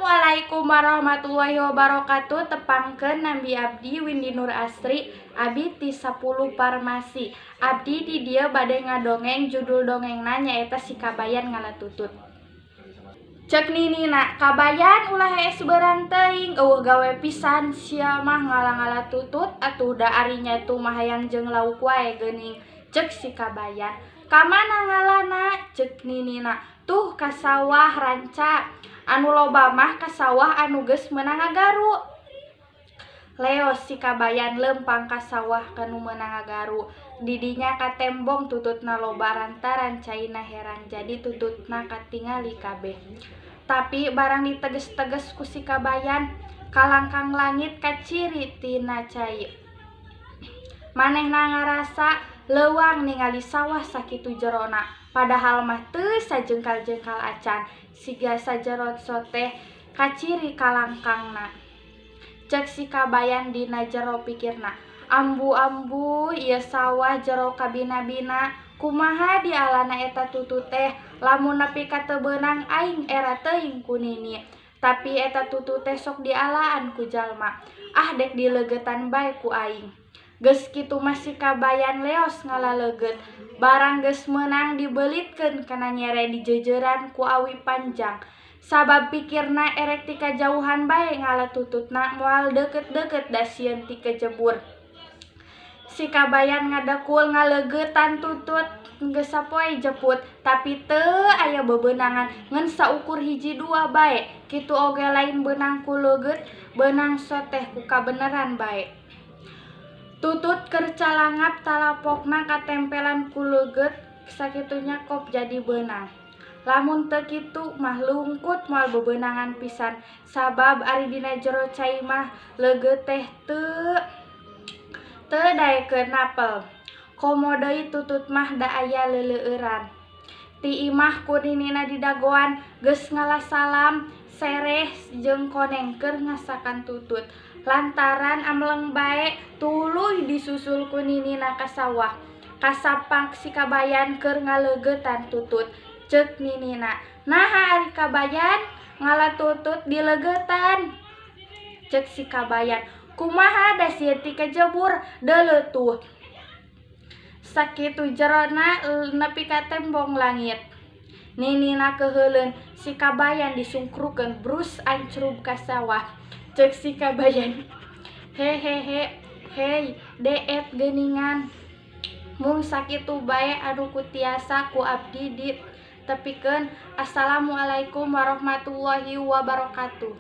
Assalamualaikum warahmatullahi wabarakatuh. Tepangkeun nami abdi Windy Nur Asri, abdi ti 10 Farmasi. Abdi di dieu bade ngadongeng, judul dongengna nyaeta Si Kabayan Ngala Tutut. Cek ninina, "Kabayan, ulah hees beurang teuing, euweuh gawe pisan sia mah ngala-ngala tutut atuh, da ari nya tu mah hayang jeung lauk wae geuning." Cek si Kabayan, "Ka mana ngalana?" Cek ninina, "Tuh ka sawah ranca anu loba mah, ka sawah anu geus meunang ngagaru." Leos si Kabayan leumpang ka sawah kanu meunang ngagaru. Didinya katembong tututna loba lantaran caina herang, jadi tututna katingali kabeh. Tapi barang diteges-teges ku si Kabayan, kalangkang langit kaciri tina cai. Manehna ngarasa leuwang ningali sawah sakitu jerona, padahal mah teu sajengkal-jengkal acan, siga sajero teh kaciri kalangkangna. Cek si Kabayan dina jero pikirna, "Ambu-ambu, ieu sawah jero kabina-bina, kumaha dialana eta tutut teh? Lamun nepi ka teu beunang aing era teuing ku nini. Tapi eta tutut teh sok dialaan ku jalma. Ah, dek dileugetan bae ku aing." Geus kitu mah si Kabayan leos ngala leugeut. Barang geus meunang, dibelitkeun kana nyere, dijeujeran ku awi panjang. Sabab pikirna erek ti kajauhan bae ngala tututna, moal deukeut-deukeut da sieun tikejebur. Si Kabayan ngadekul ngaleugeutan tutut geus sapoe jeput, tapi teu aya bebeunangan ngan saukur hiji dua bae. Kitu oge lain beunang ku leugeut, beunang soteh ku kabeneran bae. Tutut keur calangap, talapokna katempelan ku leugeut, sakitu nyakop jadi beunang. Lamun teu kitu mah lungkut moal bebeunangan pisan, sabab ari dina jero cai mah leugeut teh teu daekeun napel. Komo deui tutut mah da aya leuleueuran. Ti imah ku ninina didagoan, geus ngala salam, sereh jeung koneng keur ngasakan tutut. Lantaran ameleng bae, tuluy disusul ku ninina ka sawah. Kasapak si Kabayan keur ngaleugeutan tutut. Ceuk ninina, "Naha ari Kabayan ngala tutut dileugeutan?" Cek si Kabayan, "Kumaha, da sieun tikejebur, deuleu tuh sakitu jerona nepi ka tembong langit." Ninina keuheuleun, si Kabayan disungkrukeun brus ancrub ka sawah. Cek si Kabayan, "Hehehe, hey, deet geuningan." Mung sakitu bae anu kutiasa ku abdi ditepikeun. Assalamualaikum warahmatullahi wabarakatuh.